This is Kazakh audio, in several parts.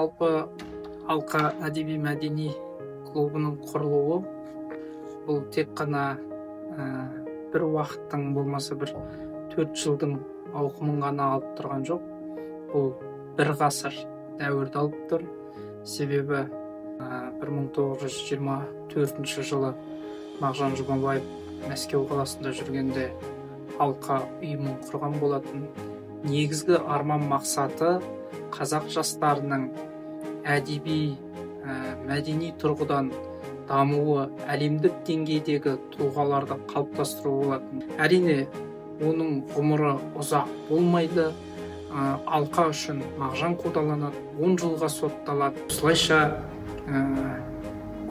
Жалпы Алқа әдеби мәдени клубының құрылуы бұл тек қана бір уақыттың болмаса бір 4 жылдың ауқымын ғана алып тұрған жоқ. Бұл бір ғасыр дәуірді алып тұр. Себебі 1924 жылы Мағжан Жұмабаев Мәскеу қаласында жүргенде Алқа ұйымын құрған болатын. Негізгі арман мақсаты қазақ жастарының әдеби, мәдени тұрғыдан дамуы, әлемдік деңгейдегі тұлғаларды қалыптастыру болатын. Әрине, оның ғұмыры ұзақ болмайды. Алқа үшін Мағжан қудаланады, 10 жылға сотталады. Осылайша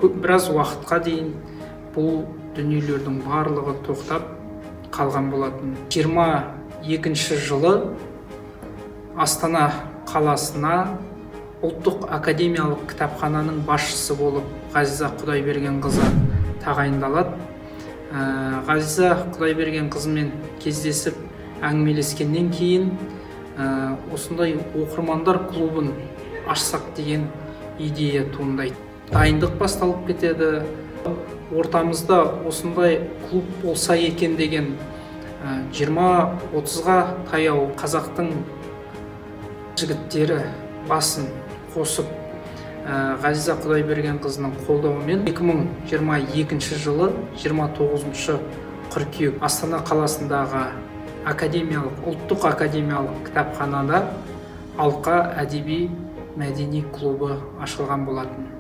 біраз уақытқа дейін бұл дүниелердің барлығы тоқтап қалған болатын. 22 жылы Астана қаласына ұлттық академиялық кітапхананың басшысы болып Ғазиза Құдайбергенқызы тағайындалады. Ғазиза Құдайбергенқызымен кездесіп әңгімелескеннен кейін осындай оқырмандар клубын ашсақ деген идея туындайды. Дайындық басталып кетеді. Ортамызда осындай клуб болса екен деген 20-30-ға таяу қазақтың жігіттері басын қосып, Ғазиза Құдайбергенқызының қолдауымен 2022 жылы 29 қыркүйек Астана қаласындағы академиялық, ұлттық академиялық кітапханада Алқа әдеби мәдени клубы ашылған болатын.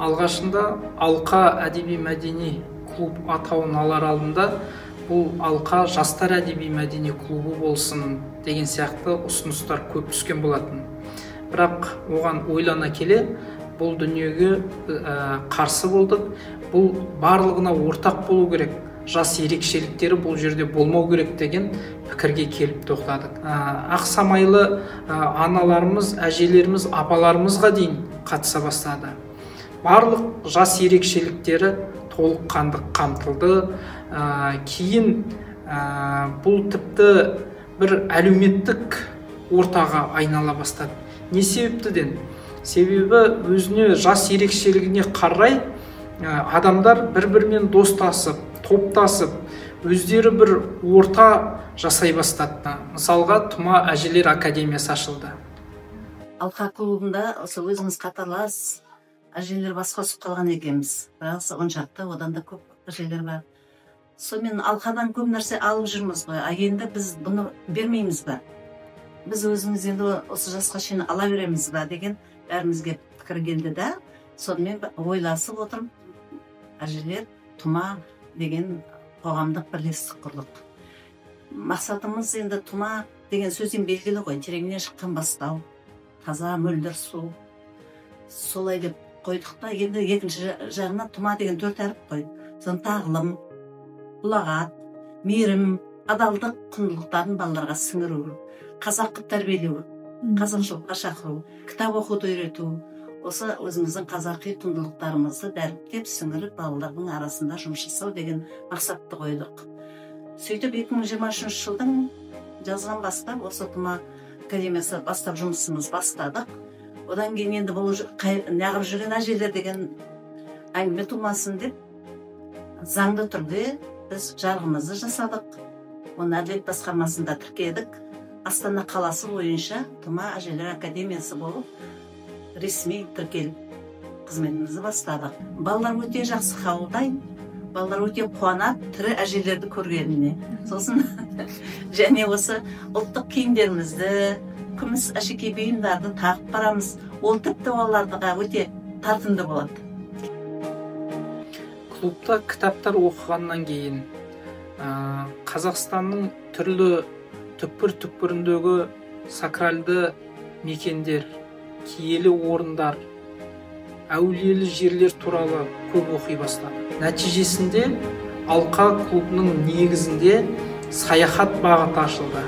Алғашында Алқа әдеби мәдени клуб атауын алар алдында бұл Алқа жастар әдеби мәдени клубы болсын деген сияқты ұсыныстар көп түскен болатын. Бірақ оған ойлана келе бұл дүниеге қарсы болдық. Бұл барлығына ортақ болу керек, жас ерекшеліктері бұл жерде болмау керек деген пікірге келіп тоқтадық. Ақсамайлы аналарымыз, әжелеріміз, апаларымызға дейін қатыса бастады. Барлық жас ерекшеліктері толыққанды қамтылды. Кейін бұл тіпті бір әлеуметтік ортаға айнала бастады. Не себептіден? Себебі өзіне жас ерекшелігіне қарай адамдар бір-бірімен достасып, топтасып, өздері бір орта жасай бастады. Мысалға, Тұма әжелер академиясы ашылды. Алқа клубында осы өзіміз қатарлас әжелер бас қосып қалған екенбіз. Бірақ он шақты, одан да көп әжелер бар. Сонымен Алқадан көп нәрсе алып жүрміз ғой. А енді біз бұны бермейміз ба? Біз өзіміз енді осы жасқа шейін ала береміз ба деген бәрімізге пікір келді да. Сонымен ойласып отырып әжелер Тұма деген қоғамдық бірлестік құрдық. Мақсатымыз енді Тұма деген сөзден белгілі ғой, тереңнен шыққан бастау, таза мөлдір су. Солай деп қойдық та, енді екінші жағынан Тұма деген төрт әріп қой. Соны тағлым, ұлағат, мейірім, адалдық құндылықтарын балаларға сіңіру, қазақ қып тәрбиелеу, қазақшылыққа шақыру, кітап оқуды үйрету, осы өзіміздің қазақи құндылықтарымызды дәріптеп сіңіріп балалардың арасында жұмыс жасау деген мақсатты қойдық. Сөйтіп 2023 жылдың жазынан бастап осы Тұма академиясы бастап жұмысымыз бастадық. Одан кейін енді бұл неғып жүрген әжелер деген әңгіме тумасын деп заңды түрде біз жарғымызды жасадық. Оны әділет басқармасында тіркедік. Астана қаласы бойынша Тұма әжелер академиясы болып ресми тіркеліп қызметімізді бастадық. Балалар өте жақсы қабылдайды, балалар өте қуанады тірі әжелерді көргеніне. Сосын және осы ұлттық киімдерімізді, күміс әшекей бұйымдарды тағып барамыз. Ол тіпті балаларға өте тартымды болады. Клубта кітаптар оқығаннан кейін Қазақстанның түрлі түкпір-түкпіріндегі сакральды мекендер, киелі орындар, әулиелі жерлер туралы көп оқи бастады. Нәтижесінде Алқа клубының негізінде саяхат бағыты ашылды.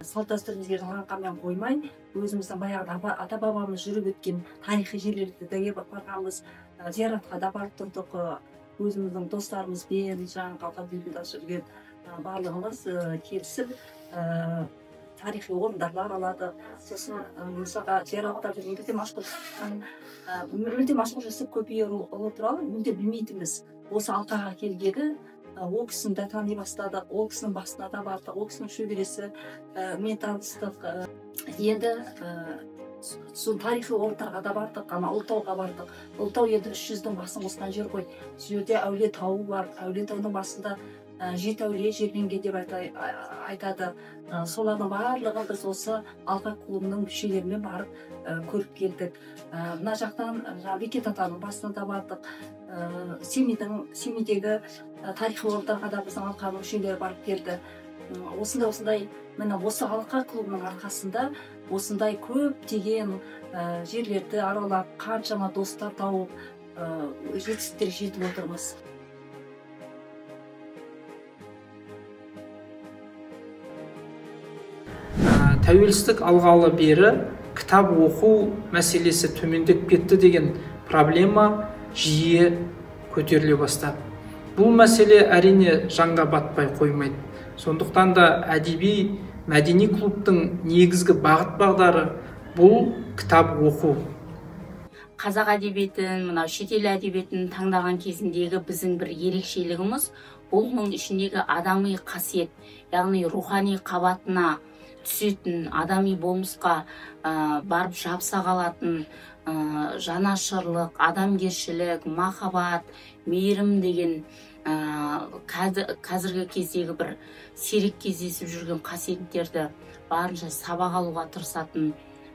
Салт дәстүрімізге жалғанғанмен қоймай, өзіміздің баяғыда ата-бабамыз жүріп өткен тарихи жерлерді де барғанбыз, зияратқа да барып тұрдық. Өзіміздің достарымызбен, жаңағы алқа клубында жүрген барлығымыз келісіп тарихи орындарды араладық. Сосын мысалға зияратта жүрген кезде мүлде Мәшһүр Жүсіп Көпейұлы туралы мүлде білмейтінбіз. Осы алқаға келгелі ол кісіні де тани бастадық, ол кісінің басына да бардық, ол кісінің шөбересі мен таныстық. Енді сол тарихи орындарға да бардық, ана Ұлытауға бардық. Ұлытау енді 300-дің басын қосқан жер ғой. Сол жерде Әулие тауы бар. Әулие тауының басында жеті әулие жерленген деп айтады. Солардың барлығын біз осы алқа клубының мүшелерімен барып көріп келдік. Мына жақтан Бекет атаның басына да бардық. Семейдегі тарихи орындарға да біздің алқаның мүшелері барып келді. Осындай міне осы алқа клубының арқасында осындай көптеген жерлерді аралап, қаншама достар тауып, жетістіктерге жетіп отырмыз. Тәуелсіздік алғалы бері кітап оқу мәселесі төмендеп кетті деген проблема жиі көтеріле бастады. Бұл мәселе әрине жанға батпай қоймайды. Сондықтан да әдеби мәдени клубтың негізгі бағыт-бағдары бұл кітап оқу. Қазақ әдебиетін, мынау шетел әдебиетін таңдаған кезіндегі біздің бір ерекшелігіміз бұл оның ішіндегі адами қасиет, яғни рухани қабатына түсетін, адами болмысқа барып жабыса қалатын жанашырлық, адамгершілік, махаббат, мейірім деген қазіргі кездегі бір сирек кездесіп жүрген қасиеттерді барынша сабақ алуға тырысатын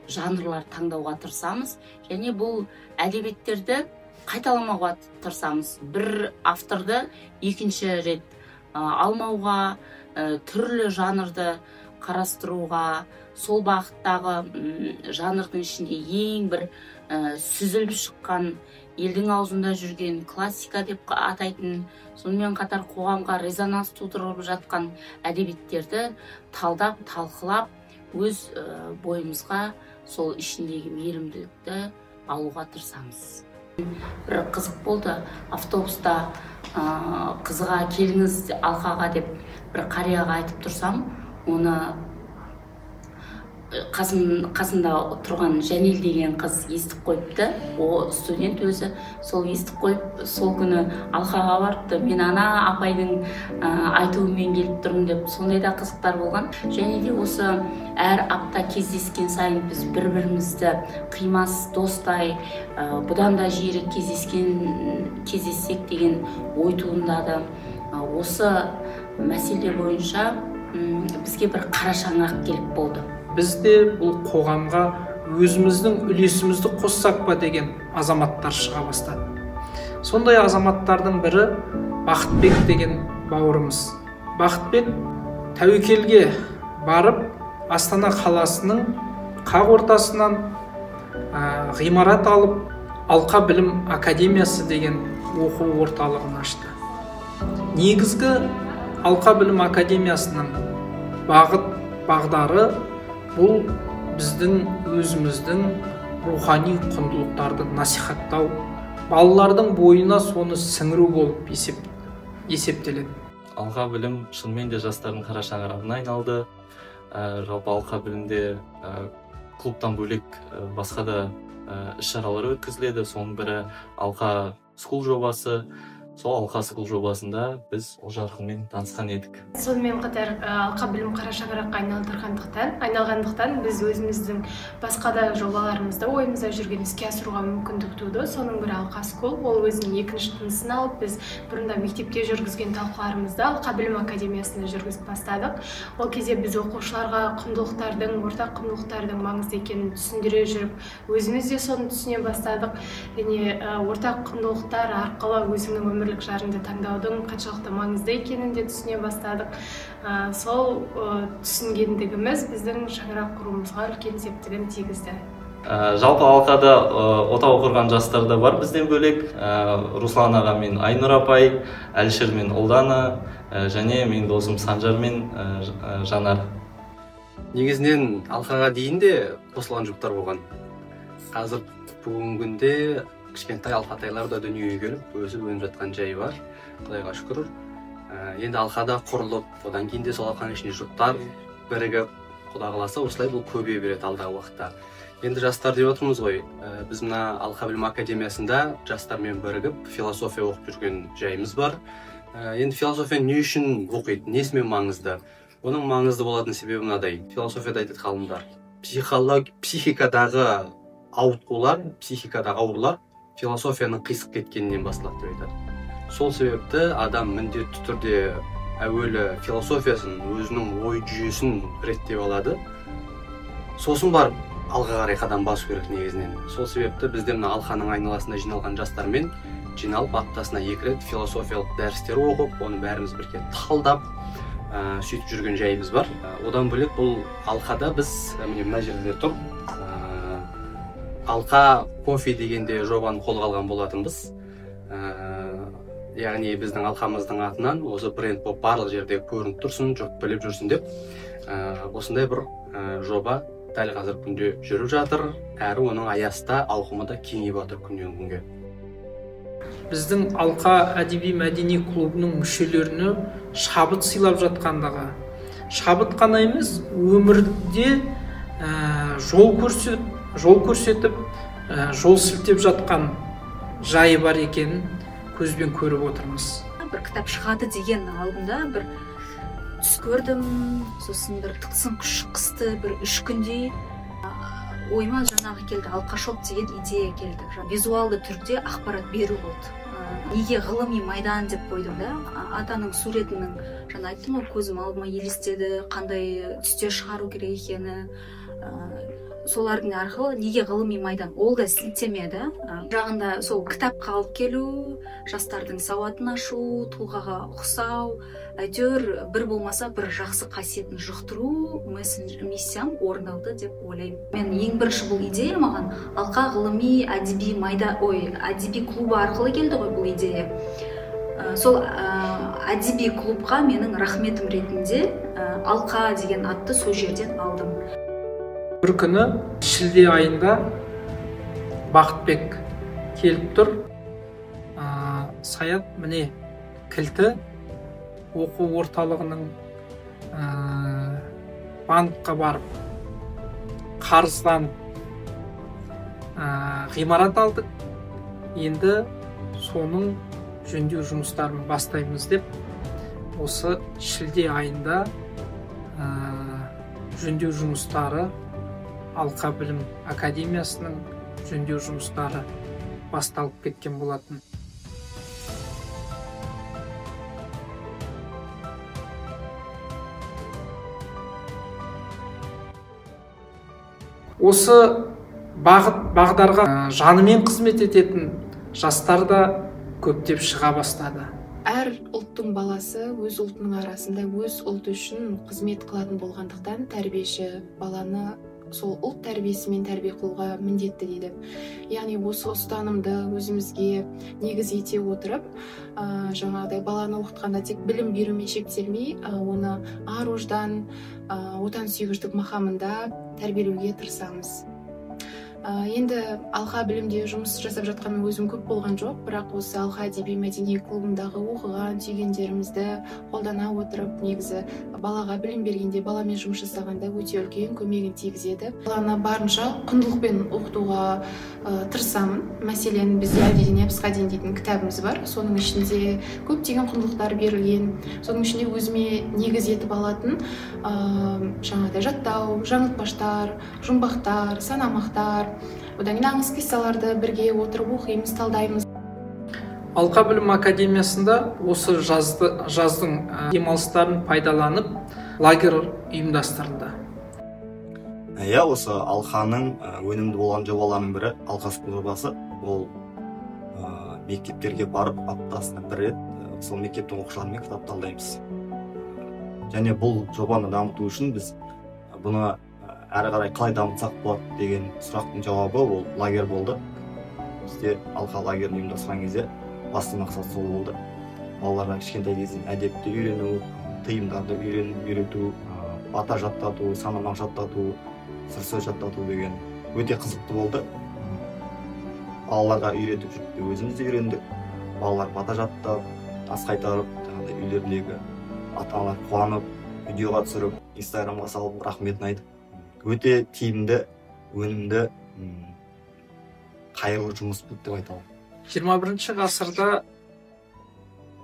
жанрлар таңдауға тырысамыз. Және бұл әдебиеттерді қайталамауға тырысамыз. Бір авторды екінші рет алмауға, түрлі жанрды қарастыруға, сол бағыттағы жанрдың ішінде ең бір сүзіліп шыққан, елдің аузында жүрген классика деп атайтын, сонымен қатар қоғамға резонанс тудырып жатқан әдебиеттерді талдап, талқылап, өз бойымызға сол ішіндегі мейірімділікті алуға тырысамыз. Бір қызық болды, автобуста қызға келіңіз алқаға деп бір қарияға айтып тұрсам, оны қасында тұрған Жәнел деген қыз естіп қойыпты. О студент өзі сол естіп қойып, сол күні алқаға барыпты. Мен ана апайдың айтуымен келіп тұрмын деп, сондай да қызықтар болған. Және де осы әр апта кездескен сайын біз бір-бірімізді қимас достай, бұдан да жиірек кездессек деген ой туындады. Осы мәселе бойынша бізге бір қара шаңырақ келіп болды. Біз де бұл қоғамға өзіміздің үлесімізді қоссақ па деген азаматтар шыға бастады. Сондай азаматтардың бірі Бақытбек деген бауырымыз. Бақытбек тәуекелге барып, Астана қаласының қақ ортасынан ғимарат алып, Алқа білім академиясы деген оқу орталығын ашты. Негізгі Алқа білім академиясының бағыт бағдары бұл біздің өзіміздің рухани құндылықтарды насихаттау, балалардың бойына соны сіңіру болып есептеледі. Алқа білім шынымен де жастардың қара шаңырағына айналды. Жалпы алқа білімде клубтан бөлек басқа да іс-шаралар өткізіледі. Соның бірі Алқа School жобасы. Сол Алқа School жобасында біз Ұлжарқынмен танысқан едік. Сонымен қатар Алқа білім қара шаңыраққа айналғандықтан біз өзіміздің басқа да жобаларымызды ойымызда жүрген іске асыруға мүмкіндік туды. Соның бірі Алқа School, ол өзінің екінші тынысын алып, біз бұрында мектепте жүргізген талқыларымызды Алқа білім академиясында жүргізіп бастадық. Ол кезде біз оқушыларға құндылықтардың, ортақ құндылықтардың маңызды екенін түсіндіре жүріп, өзіміз де соны түсіне бастадық. Және ортақ құндылықтар арқылы өзіңнің өмірлік жарыңды таңдаудың қаншалықты маңызды екенін де түсіне бастадық. Сол түсінгендігіміз біздің шаңырақ құруымызға үлкен септігін тигізді. Жалпы алқада отау құрған жастар да бар бізден бөлек. Руслан аға мен Айнұр апай, Әлішер мен Ұлдана, және менің досым Санжар мен Жанар. Негізінен алқаға дейін де қосылған жұптар болған. Қазір бүгінгі күнде кішкентай алқатайлар да дүниеге келіп, өсіп өніп жатқан жайы бар, Құдайға шүкір. Енді алқада құрылып, одан кейін де сол алқаның ішінде жұптар бірігіп, Құда қаласа осылай бұл көбейе береді алдағы уақытта. Енді жастар деп отырмыз ғой, біз мына Алқа білім академиясында жастармен бірігіп философия оқып жүрген жайымыз бар. Енді философия не үшін оқиды, несімен маңызды? Оның маңызды болатын себебі мынадай. Философияда айтады ғалымдар, психикадағы ауытқулар, психикадағы аурулар философияның қисық кеткенінен басталады деп айтады. Сол себепті адам міндетті түрде әуелі философиясын, өзінің ой жүйесін реттеп алады. Сосын барып алға қарай қадам басу керек негізінен. Сол себепті бізде мына алқаның айналасында жиналған жастармен жиналып аптасына 2 рет философиялық дәрістер оқып, оны бәріміз бірге талдап, сөйтіп жүрген жайымыз бар. Одан бөлек бұл алқада біз міне мына жерде тұр. Алқа кофе дегенде жобаны қолға алған болатынбыз. Яғни біздің алқамыздың атынан осы бренд болып барлық жерде көрініп тұрсын, жұрт біліп жүрсін деп осындай бір жоба дәл қазір күнде жүріп жатыр. Әрі оның аясы да, ауқымы да кеңейіп жатыр күннен күнге. Біздің Алқа әдеби мәдени клубының мүшелеріне шабыт сыйлап жатқандығы, шабыт қана емес, өмірде жол көрсетіп, жол сілтеп жатқан жайы бар екенін көзбен көріп отырмыз. Бір кітап шығады деген алдында бір түс көрдім, сосын бір тылсым күш қысты, бір 3 күндей ойыма жаңағы келді, алқашоп деген идея келді. Визуалды түрде ақпарат беру болды. Неге ғылыми майдан деп қойдым да, атаның суретінің, жаңа айттым ғой, көзім алдыма елестеді, қандай түсте шығару керек екені, солардың арқылы неге ғылыми майдан, ол да сілтеме да. Жағында сол кітапқа алып келу, жастардың сауатын ашу, тұлғаға ұқсау, әйтеуір бір болмаса бір жақсы қасиетін жұқтыру миссиям орындалды деп ойлаймын. Мен ең бірінші бұл идея маған Алқа ғылыми әдеби майда, ой, әдеби клубы арқылы келді ғой бұл идея. Сол әдеби клубқа менің рахметім ретінде Алқа деген атты сол жерден алдым. Бір күні шілде айында Бақытбек келіп тұр. Саят, міне кілті оқу орталығының банкқа барып қарызданып ғимарат алдық. Енді соның жөндеу жұмыстарын бастаймыз деп осы шілде айында жөндеу жұмыстары Алқа білім академиясының жөндеу жұмыстары басталып кеткен болатын. Осы бағыт бағдарға жанымен қызмет ететін жастар да көптеп шыға бастады. Әр ұлттың баласы өз ұлтының арасында өз ұлты үшін қызмет қылатын болғандықтан тәрбиеші баланы сол ұлт тәрбиесімен тәрбие қылуға міндетті дейді. Яғни осы ұстанымды өзімізге негіз ете отырып, жаңағыдай баланы оқытқанда тек білім берумен шектелмей, оны ар-ождан, отансүйгіштік мақамында тәрбиелеуге тырысамыз. Енді Алқа білімде жұмыс жасап жатқан өзім көп болған жоқ, бірақ осы Алқа әдеби мәдени клубындағы оқыған түйгендерімізді қолдана отырып, негізі балаға білім бергенде, баламен жұмыс жасағанда өте үлкен көмегін тигізеді. Баланы барынша құндылықпен оқытуға тырысамын. Мәселен, бізде Әбдиден Әбісқа дейін дейтін кітабымыз бар. Соның ішінде көптеген құндылықтар берілген. Соның ішінде өзіме негіз етіп алатын жаңағыдай жаттау, жаңылтпаштар, жұмбақтар, санамақтар, одан кейін аңыз қиссаларды бірге отырып оқимыз, талдаймыз. Алқа білім академиясында осы жаздың демалыстарын пайдаланып лагерь ұйымдастырылды. Иә, осы Алқаның өнімді болған жобаларының бірі Алқа School жобасы. Ол мектептерге барып аптасына бір рет сол мектептің оқушыларымен кітап талдаймыз. Және бұл жобаны дамыту үшін біз бұны әрі қарай қалай дамытсақ болады деген сұрақтың жауабы ол лагерь болды. Бізде Алқа лагерін ұйымдастырған кезде басты мақсат сол болды. Балаларға кішкентай кезден әдепті үйрену, тыйымдарды үйрету, Бата жаттату, санамақ жаттату, сыр сөз жаттату деген өте қызықты болды. Балаларға үйретіп жүріп те өзіміз де үйрендік. Балалар бата жаттап, ас қайтарып, жаңағыдай үйлеріндегі ата-аналар қуанып, видеоға түсіріп, Инстаграмға салып, рахметін айтып, өте тиімді, өнімді, қайырлы жұмыс болды деп айта аламын. 21 ғасырда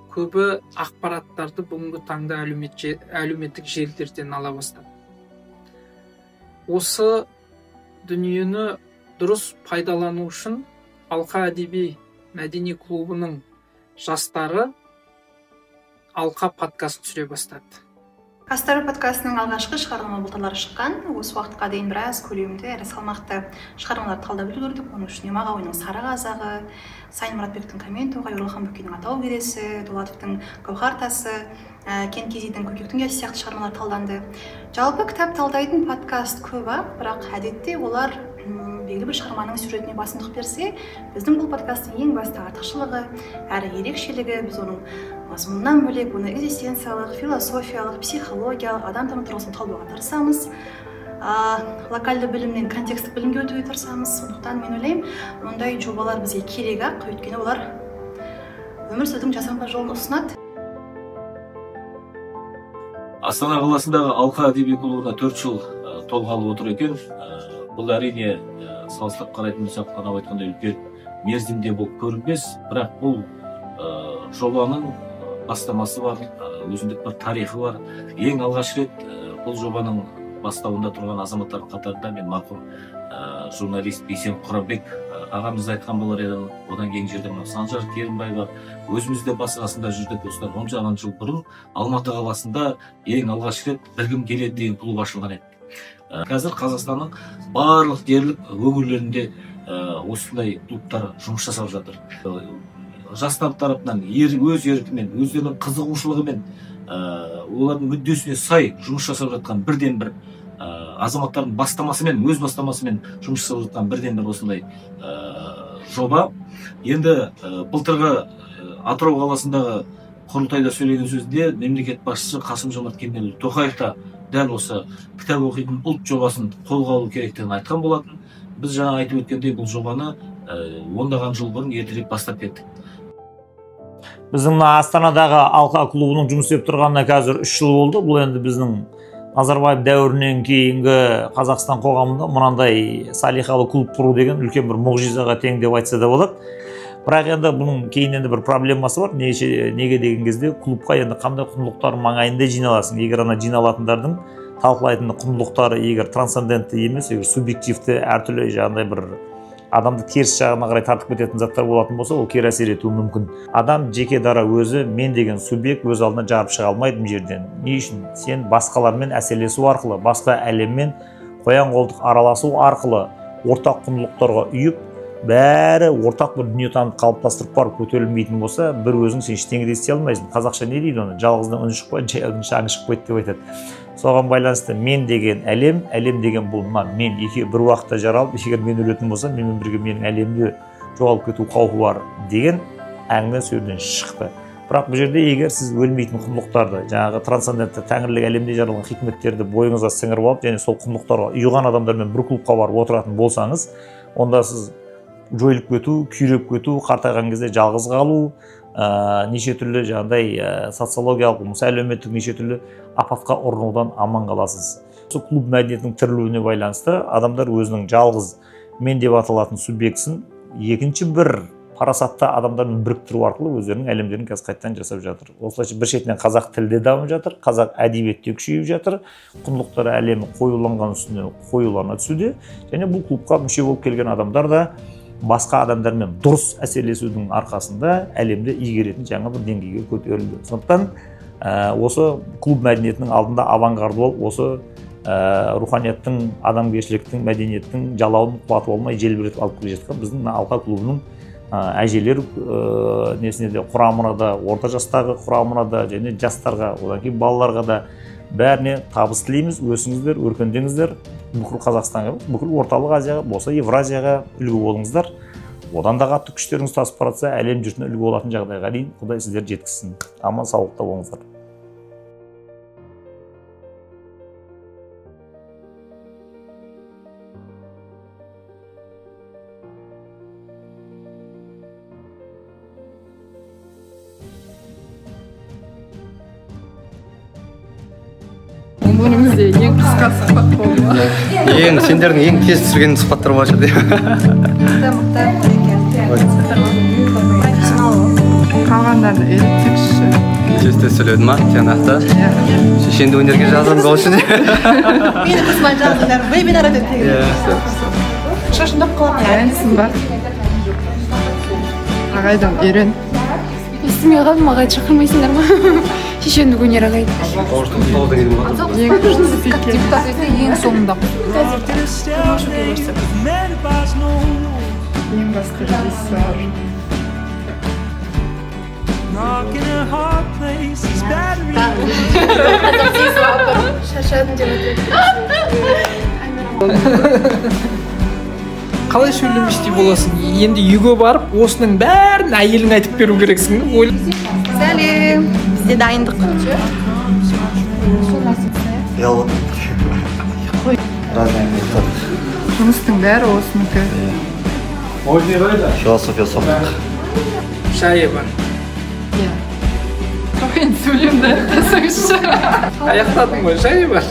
көбі ақпараттарды бүгінгі таңда әлеуметтік желілерден ала бастады. Осы дүниені дұрыс пайдалану үшін Алқа әдеби мәдени клубының жастары Алқа подкаст түсіре бастады. Астары подкастының алғашқы шығарылымы былтырлары шыққан. Осы уақытқа дейін біраз көлемді әрі салмақты шығармаларды талдап үлгердік. Оның ішінде Мағауиннің Сары қазағы, Сайын Мұратбектің Кәмен тоғай, Оралхан Бөкейдің Атау бересі, Дулатовтың Гауһар тасы, Кен Кезидің Көкектің ұясы сияқты шығармалар талданды. Жалпы кітап талдайтын подкаст көп-ақ, бірақ әдетте олар белгілі бір шығарманың сюжетіне басымдық берсе, біздің бұл подкасттың ең басты артықшылығы әрі ерекшелігі, біз оның мазмұнынан бөлек оны экзистенциялық, философиялық, психологиялық, адамтану тұрғысынан талдауға тырысамыз. Локальды білімнен контекстік білімге өтуге тырысамыз. Сондықтан мен ойлаймын, мұндай жобалар бізге керек-ақ, өйткені олар өмір сүрудің жасампаз жолын ұсынады. Астана қаласындағы Алқа әдеби клубына 4 жыл толғалы отыр екен. Бұл әрине салыстырып қарайтын болсақ, анау айтқандай үлкен мерзімде болып көрінбес, бірақ бұл жобаның бастамасы бар, өзіндік бір тарихы бар. Ең алғаш рет бұл жобаның бастауында тұрған азаматтардың қатарында мен марқұм журналист Бейсен Құранбек ағамыз айтқан болар еді. Одан кейін жерде мынау Санжар Керімбай бар. Өзіміз де басы қасында жүрдік. Осыдан 10 жыл бұрын Алматы қаласында ең алғаш рет Білгім келеді деген клуб ашылған еді. Қазір Қазақстанның барлық дерлік өңірлерінде осындай клубтар жұмыс жасап жатыр. Жастар тарапынан өз еркімен, өздерінің қызығушылығымен, олардың мүддесіне сай жұмыс жасап жатқан бірден бір азаматтардың бастамасымен, өз бастамасымен жұмыс жасап жатқан бірден бір осындай жоба. Енді былтырғы Атырау қаласындағы құрылтайда сөйлеген сөзінде мемлекет басшысы Қасым-Жомарт Кемелұлы Тоқаев та дәл осы кітап оқитын ұлт жобасын қолға алу керектігін айтқан болатын. Біз жаңа айтып өткендей, бұл жобаны ондаған жыл бұрын ертерек бастап кеттік. Біздің мына Астанадағы Алқа клубының жұмыс істеп тұрғанына қазір 3 жыл болды. Бұл енді біздің Назарбаев дәуірінен кейінгі Қазақстан қоғамында мынандай салиқалы клуб құру деген үлкен бір мұғжизаға тең деп айтса да болады. Бірақ енді бұның кейін енді бір проблемасы бар. Неге деген кезде клубқа енді қандай құндылықтар маңайында жиналасың? Егер ана жиналатындардың талқылайтын құндылықтары егер трансцендентті емес, егер субъективті, әртүрлі жаңағыдай бір адамды теріс жағына қарай тартып кететін заттар болатын болса, ол кері әсер етуі мүмкін. Адам жеке дара өзі, мен деген субъект өз алдына жарып шыға алмайды бұл жерден. Не үшін? Сен басқалармен әсерлесу арқылы, басқа әлеммен қоян қолтық араласу арқылы ортақ құндылықтарға үйіп, бәрі ортақ бір дүниетанымды қалыптастырып барып көтерілмейтін болса, бір өзің сен ештеңе де істей алмайсың. Қазақша не дейді оны? Жалғыздың үні шықпайды, жаяудың шаңы шықпайды деп айтады. Соған байланысты мен деген әлем, әлем деген бұл мына мен екеуі бір уақытта жаралып, егер мен өлетін болсам, менімен бірге менің әлемде жоғалып кету қаупі бар деген әңгіме сол жерден шықты. Бірақ бұл жерде егер сіз өлмейтін құндылықтарды, жаңағы трансцендентті тәңірлік әлемде жаралған хикметтерді бойыңызға сіңіріп алып, және сол құндылықтарға ұйыған адамдармен бір клубқа барып отыратын болсаңыз, онда сіз жойылып кету, күйреп кету, қартайған кезде жалғыз қалу, неше түрлі жаңағыдай социологиялық, болмаса әлеуметтік неше түрлі апатқа ұрынудан аман қаласыз. Осы клуб мәдениетінің тірілуіне байланысты адамдар өзінің жалғыз мен деп аталатын субъектісін екінші бір парасатты адамдармен біріктіру арқылы өздерінің әлемдерін қазір қайтадан жасап жатыр. Осылайша бір шетінен қазақ тілі де дамып жатыр, қазақ әдебиеті де күшейіп жатыр, құндылықтар әлемі қоюланған үстіне қоюлана түсуде, және бұл клубқа мүше болып келген адамдар да басқа адамдармен дұрыс әсерлесудің арқасында әлемді игеретін жаңа бір деңгейге көтерілді. Сондықтан осы клуб мәдениетінің алдында авангард болып, осы руханияттың, адамгершіліктің, мәдениеттің жалауын құлатып алмай желбіретіп алып келе жатқан біздің мына Алқа клубының әжелер несіне де, құрамына да, орта жастағы құрамына да, және жастарға, одан кейін балаларға да бәріне табыс тілейміз. Өсіңіздер, өркендеңіздер, бүкіл Қазақстанға, бүкіл Орталық Азияға, болса Евразияға үлгі болыңыздар. Одан да қатты күштеріңіз тасып бара жатса, әлем жұртына үлгі болатын жағдайға дейін Құдай сіздерді жеткізсін. Аман саулықта болыңыздар. Өмірімізде ең қысқа сұхбат болды ма? Ең сендердің ең тез түсірген сұхбаттар болған шығар. Мықты, мықты. Қалғандарды үйретсекші. Тез тез сөйледі ма тиянақты? Шешенді өнерге жазамыз ол үшін. Мені курсыма жазыңдар, вебинар өтеді. Шашындап қаламын. Дайынсың ба? Ағайдан үйрен. Естімей қалдым, ағайды шақырмайсыңдар ма? Шешендік өнер ағайды. Ең депутат ең соңында. Ең басты режиссер. Шаршадым деп айтады. Қалай сөйлеместей боласың? Енді үйге барып, осының бәрін әйеліңе айтып беру керексің. Сәлем, бізде дайындық. Жұмыстың бәрі осынікі. Философия соқтық. Шайы бар. Иә. Мен сөйлемді аяқтасаңызшы. Аяқтадым ғой, шайы бар.